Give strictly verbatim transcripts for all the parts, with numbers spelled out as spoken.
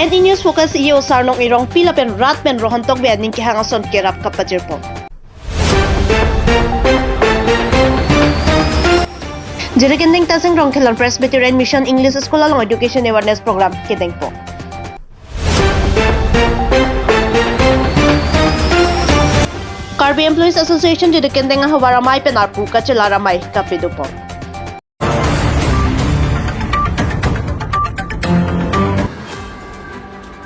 N E News Focus C E O Sarnong Erongpi lapen rat pen Rohan Tokbi aning kehang ason kerap kapajirpo. Jirikindeng Tasing Rongkhelan Presbyterian Mission English School along Education Awareness Program kedengpo. Karbi Employees Association Jirikindeng ahavar amei pen arpu kachelar amei kapedopo.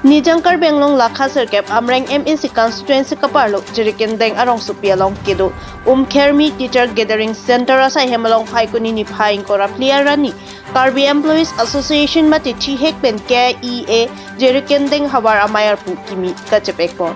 Nijang Karbi Anglong lakha sirkep Amreng M A C constituency kaparlo Jirikindeng arongsopi along kedo Umkhermi Teacher Gathering Center asai hem along Phaikuni niphai ingkoi ra phli arni Karbi Employees Association mate thihek pen K E A Jirikindeng havar amei arpu kimi kachepekpo.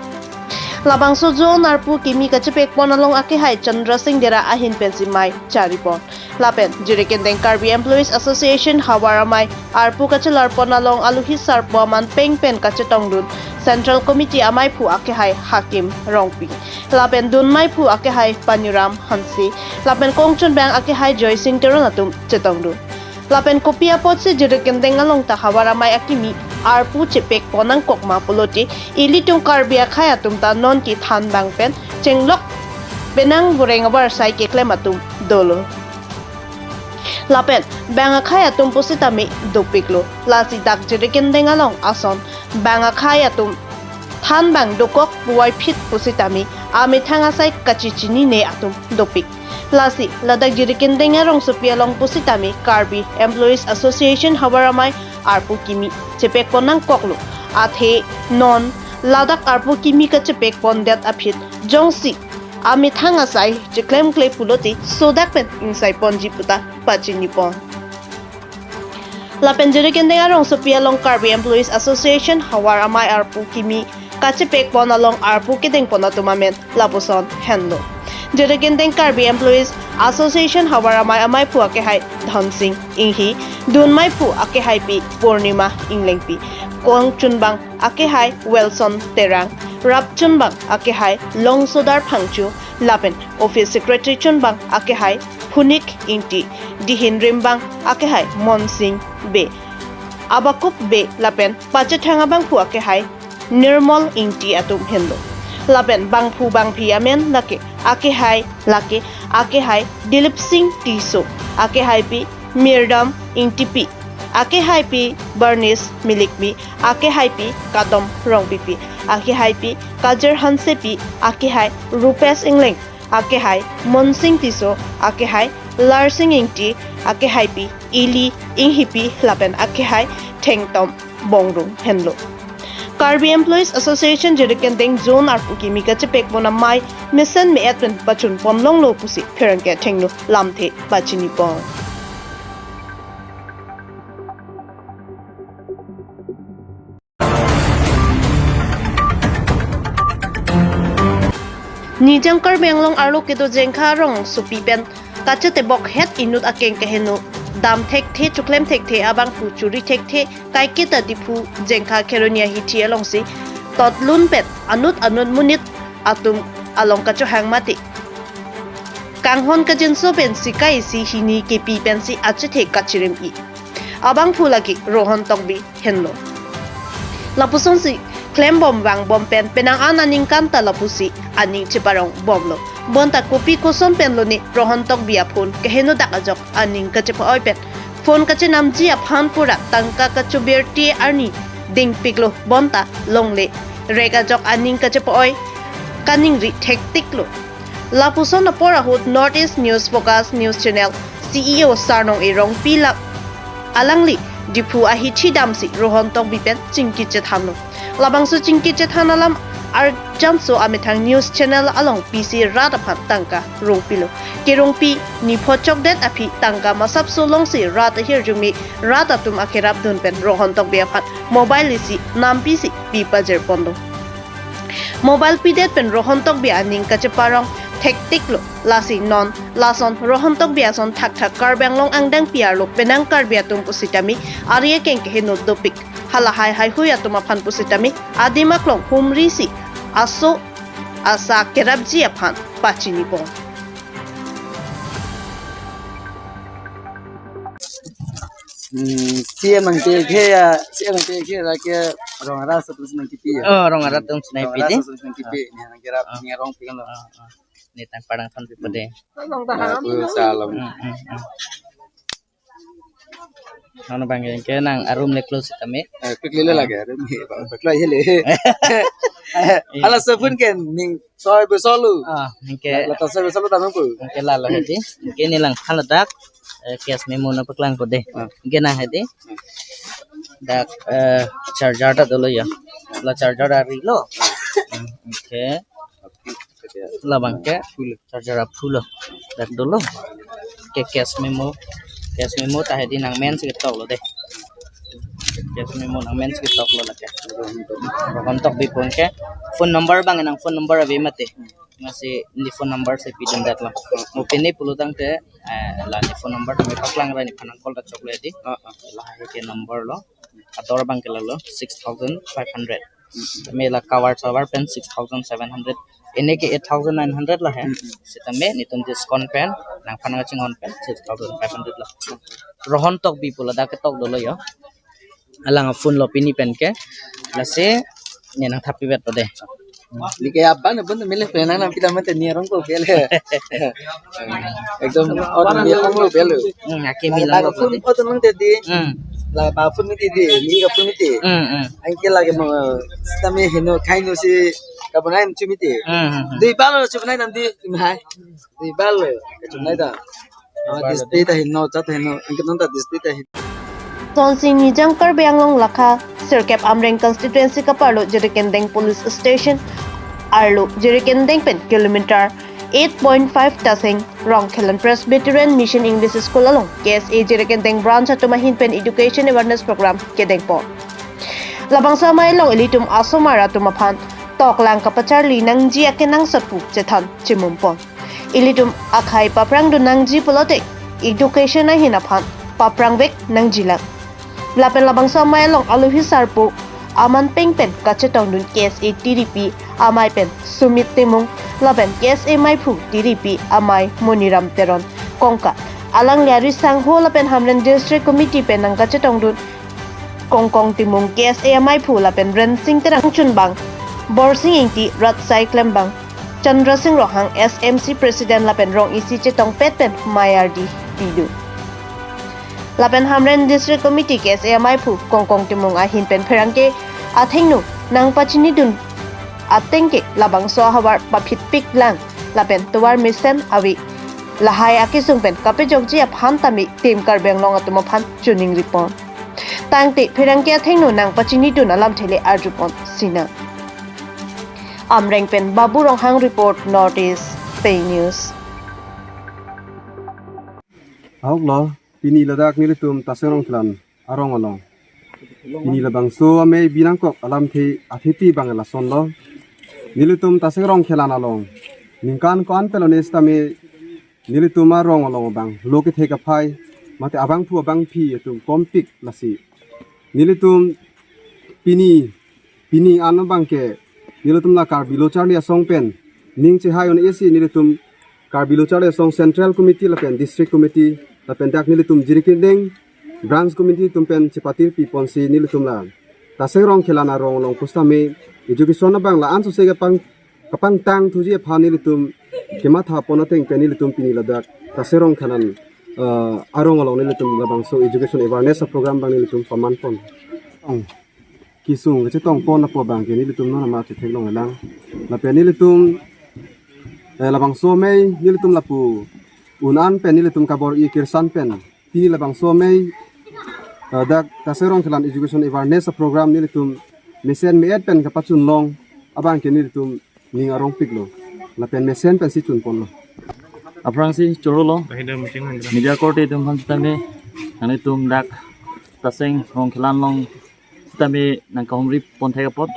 Labangso zone arpu kimi kachepekpon along akehai Chandra Singh Dera ahin pensi mei charipon. Lapen Jirikindeng Karbi Employees Association havar amei arpu kachelarpon along aluhi sarpo aman peng pen kachetongdun Central Committee ameiphu akehai Hakim Rongpi, lapen dun meiphu akehai Paniram Hanse, lapen kongchunbang akehai Joy Singh Teron atum chetongdun. Lapen kopi apotsi Jirikindeng along ta havar amei akimi arpu chepekpon nangkok ma pulote ilitum Karbi akhei atum ta non kethan bang pen chenglok penang bureng avarsai keklem atum dolo. Lapen bang akhei atum pusitame dopiklo. Lasi dak Jirikindeng along ason bang akhei atum than bang dokok puvoiphit pusitame amethang asai kachechinine atum dopik. Lasi ladak Jirikindeng arongsopi along pusitame Karbi Employees Association havar amei arpu kimi chepekpon nangkoklo. Athe non ladak arpu kimi kachepekpondet aphi jongsi amethang asai cheklemkle pulote sodak pen ingsaiponji puta pachinipon. Lapen Jirikindeng arongsopi along Karbi Employees Association havar amei arpu kimi kachepekpon along arpu kedengpon atum amen lapuson henlo. Jirikindeng Karbi Employees Association havar amei ameiphu akehai Dhonsing Inghi, dun meiphu akehaipi Purnima Inglengpi, kongchunbang akehai Wilson Terang, rapchunbang akehai Longsodar Phangcho, lapen office secretary chunbang akehai Phunik Ingti, dihin rimbang akehai Monsing Bey, abakup Bey lapen pachethang abangphu akehai Nirmal Ingti atum henlo. Lapen bangphu bangphi amen lake akehai lake akehai Dilip Singh Tisso, akehaipi Mirdam Ingtipi, akehaipi Bernice Milikpi, akehaipi Kadom Rongpipi, akehaipi Kajir Hansepi, akehai Rupesh Ingleng, akehai Monsing Tisso, akehai Larsing Ingti, akehaipi Ili Inghipi lapen akehai Thengtom Bongrung henlo. Karbi Employees Association Jirikindeng zone arpu kimi kachepekpon amei mesen me-et pen pachunpon longlo pusi pherangke athengno lamthe pachinipon. Nijang Karbi Anglong arlo kedo Jengkha arongsopi pen kachetebok het inut akeng keheno dam thekthe, chuklem thekthe, abangphu churi thekthe, kaiketa Diphu Jengkha Kheroni ahithi alongsi totlun pen anut anut monit atum along kachohang mate kanghon kajinso pen sika isi hini kepi pensi achethe kachirim-i. Abangphu lake Rohan Tokbi henlo. Lapusonsi klembom vangbom pen penang an aningkan ta lapusi aning cheparong bomlo. Bonta kopi koson penlo ne Rohan Tokbi aphone keheno dak ajok aning kachepa-oi pen phone kachenamji aphan pura tangka kachobirti arni dingpiklo, bonta longle rek ajok aning kachepa-oi kaningri thektiklo. Lapuson apor ahut North East News Focus News Channel C E O Sarnong Erongpi la alangli Diphu ahithi damsi Rohan Tokbi pen chingki chethanlo. Labangso chingki chethan alam arjamso amethang news channel along pisi rat aphan tangka rongpilo. Kerongpi nipho chokdet aphi tangka masapso longsi rat ahirjume rat atum akerapdun pen Rohan Tokbi aphan mobile isi nampisi pi pajirponlo. Mobile pidet pen Rohan Tokbi aning kacheparong thektiklo. Lasi non lason Rohan Tokbi ason thakthak Karbi Anglong angdengpi arlo penang Karbi atum pusitame ari akeng keheno dopik. Halahai haihui atum aphan pusitame adim aklong humrisi aso asa kerapji aphan pachinipon. Hmm, C M nangthe ke ya, C M nangthe ke la ke rong arat atum si nangkipi ya. Oh, rong arat atum si nangkipi. Rong arat atum si nangkipi. Ni nangkerap, ah, ni arong pik lo. Ah, ah. Ni tang parang than pipo dei. Salam. Hmm, hmm, hmm. Ano bang ke nang arum le close tame. Eh, quick lele lagi arum ni, Pak. Quick lele. Hala sabun ke ning soi besolu. Ah, anke la, la ta soi besolu tanung pu. Anke la la hedi. Anke ni lang hala dak, eh, case memo nangpaklangpo dei. Ah. Anke nang hedi. Dak, eh, charger ta dolo ya. La charger ari lo. Anke labang ke charger aphu lo. Dak dolo. Ke case memo. Case memo ta hedi nangmen si ketok lo dei. Case memo nangmen si ketok lo lake. Rohon Tokbi pu anke phone number bang nang phone number ave mati. Masi ni phone number si pidun dat lo. Mo pini pulo tangte, eh, la ni phone number tame paklang ra ni phan nang call ta chok lo hedi. Ah, ah. La hai ke number lo. Ador bang ke lalo six thousand five hundred. Tame la cover saver pen six thousand seven hundred. Ini ke eight thousand nine hundred la hai. Hmm, hmm. Sitame netum discount pen, nangphan nangchinghon pen six thousand five hundred la. Rohon Tokbi pu ladak ketok dolo ya. Alang aphone lo pini pen ke. Lasi ni nangthap pivet po dei. Like abang abang mele pen nang pila mate ni arong ko pele. Ekdom or ni arong ko pele. Hmm, akimi lang ko. Phone phone nang tedi. Hmm. La ba phone mati di, ni ka phone mati. Hmm, hmm. Anke lagi mo tame heno kaino si kabonai chu mati. Hmm, hmm, hmm. Dui balo chu bonai nam di, hai. Dui balo chu nai da. Ah, display ta heno, chat heno, anke non ta display ta heno. Sonsing Nijang Karbi Anglong lakha sirkep Amreng constituency kaparlo Jirikindeng Police Station arlo Jirikindeng pen kilometer eight point five Taseng Rongkhelan Presbyterian Mission English School along K S A Jirikindeng branch atum ahin pen education awareness program kedengpon. Labangso amei along ilitum asomar atum aphan toklang kapacharli nangji akenangsot pu chethan chimumpon. Ilitum akhei paphrangdun nangji pulote education ahin aphan paphrangvek nangjilang. Lapen labangso amei along alohi sarpo aman peng pen kachetongdun K S A tiripi amei pen Sumit Timung lapen K S A meiphu tiripi amei Moniram Teron kongka. Alangli ari sangho lapen Hamren District Committee pen nangkachetongdun Kongkong Timung K S A ameiphu lapen Rensing Terang chunbang, Borsing Ingti, Ratsai Klembang, Chandra Sing Ronghang S M C President lapen rong isi chetongpet pen mei ardi pidun. Lapen Hamren District Committee K S A ameiphu Kongkong Timung ahin pen pherangke athengno nangpachinidun ateng ke labangso ahavar paphitpik lang lapen tovar mesen ave, lahai akesung pen kapejokji aphan tame Team Karbi Anglong atum aphan chuning ripon. Tangte pherangke athengno nangpachinidun alamthe le arjupon sinang. Amreng pen Babu Ronghang report, North East Pei News. Ahok lo, pini ladak nelitum Taseng Rongkhelan arong along. Pini labangso amei binangkok alamthe athepi bang lason lo. Nelitum Taseng Rongkhelan along ningkan ko-an pelone sitame nelitum arong along abang lo kethek aphai mate abangphu abangphi atum kompik lasi. Nelitum pini, pini an abang ke nelitum la Karbi Lo Charli Asong pen ning chehai un-e si nelitum Karbi Lo Charli Asong Central Committee lapen District Committee lapen dak nelitum Jirikindeng Branch Committee atum pen chepatir piponsi nelitum la Taseng Rongkhelan arong along pusitame education abang la-an sose kapang kapangtang thuji aphan nelitum kematha pon ateng pen nelitum pini ladak Taseng Rongkhelan, eh, arong along nelitum labangso education awareness program abang nelitum paman pon. Ong. Kesung kachetongpon apo abang ke nelitum non amat chetheklong lang. Lapen nelitum, eh, labangso amei nelitum lapu un-an pen nelitum kabor-i kirsan pen pini labangso amei, eh, dak Taseng Rongkhelan education awareness program nelitum mesen me-et pen kapachunlong abang ke nelitum ning arongpiklo. Lapen mesen pensi chunponlo. Aphrangsi chorolo. Media korte atum aphan sitame nanglitum dak Taseng Rongkhelan along sitame nangkahumri pon thek apot.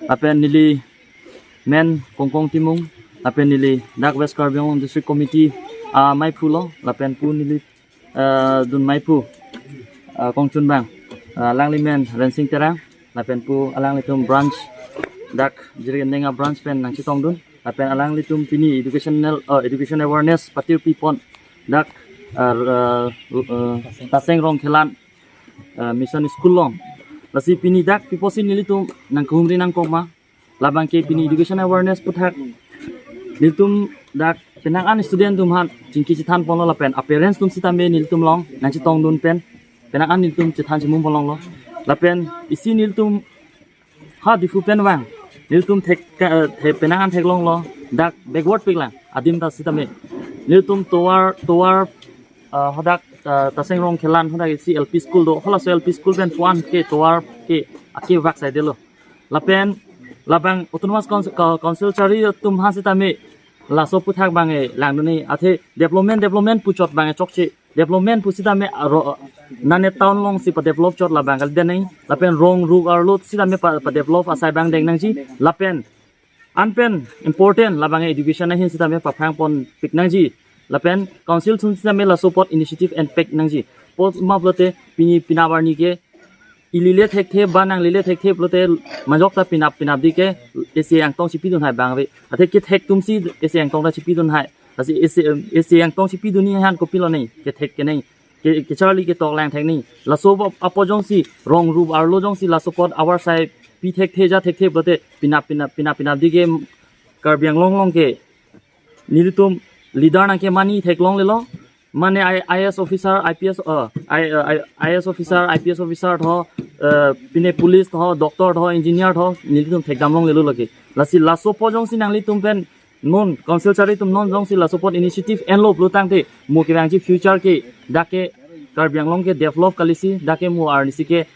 Lapen neli men Kongkong Timung, lapen neli dak West Karbi Anglong District Committee ameiphu lo, lapen pu neli, eh, dun meiphu, eh, kongchunbang, eh, alangli men Rensing Terang, lapen pu alanglitum branch dak Jirikindeng abranch pen nangchetongdun, lapen alanglitum pini educational, eh, education awareness patir pipon dak, eh, eh, eh, Taseng Rongkhelan uh, mission school along. Lasi pini dak pi apotsi nelitum nangkehumri nangkok ma, labang ke pini education awareness aputhak nelitum dak penang an student atum aphan chingki chethan ponlo lapen a parents atum sitame nelitum along nangchetongdun pen penang an nelitum chethan chimum ponlonglo. Lapen isi nelitum ha Diphu pen vang nelitum thek, eh, thek penang an theklonglo, dak backward piklang adim ta sitame. Nelitum tovar tovar, ah, hadak, ah, Taseng Rongkhelan hadak isi L P school do, halaso L P school pen puan ke tovar ke ake vak saidelo. Lapen labang Autonomous Council, Council charli atum aphan sitame laso aputhak abang e langdun nangji, athe development development pu chot abang e chokche, development pu sitame aro nane town alongsi padevelop chot labang kalidet nangji. Lapen rong ruk arlo sitame pa, padevelop asai abang deng nangji. Lapen anpen important labang e education ahin sitame paphrang ponpik nangji. Lapen council atum sitame laso apot initiative enpik nangji. Apot ma pulote pini penap arni ke ili le thekthe ba nang ili le thekthe pulote majok ta penap penapdi ke isi angtong chipidun hai abang ave. Athe kethek atumsi isi angtong ta chipidun hai. Lasi isi, isi angtong chipidunji aphan kopilo nangji, kethek ke nangji, ke, kecharli ketok lang thek nangji. Laso apot, apot jongsi rong ruk arlo jongsi laso apot avarsai pi thekthe ja thekthe pulote penap penap penap penapdi ke Karbi Anglong along ke nelitum leader nangkemani theklonglelo. Mane I, I A S officer, I P S, uh, I, uh, I, I A S officer, I P S officer tho, uh, pine police tho, doctor tho, engineer tho, nelitum thekdamlonglelo lake. Lasi laso apot jongsi nanglitum pen non council charli atum non jongsi laso apot initiative enlo pulo tangte mo kevangji future ke dak ke Karbi Anglong ke develop kalisi, dak ke mo arnisi ke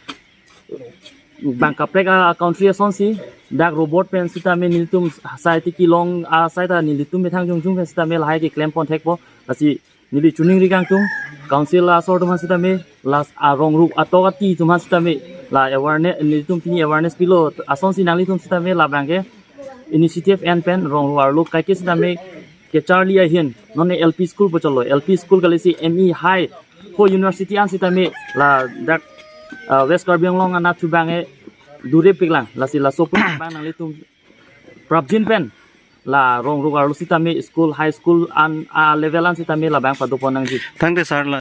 bang kaprek a, a country asonsi, dak robot pen sitame nelitum asai tiki long asai ta nelitum methang jongjung pen sitame lahai keklem pon thekpo. Lasi neli choningri kangtung council asor atum aphan sitame, lasi arong ruk atok ati atum aphan sitame la awareness, nelitum pini awareness pilo asonsi nanglitum sitame labang ke initiative en pen rong ruk arlo kaike sitame kecharli ahin non L P school pu chotlo, L P school kalisi M E high ho university an sitame ladak, ah, West Karbi Anglong anatthu abang e dure piklang. Lasi laso aputhak abang nanglitum prapjin pen la rong ruk arlo sitame school, high school an a level an sitame labang pado pon nangji. Thank you, sir.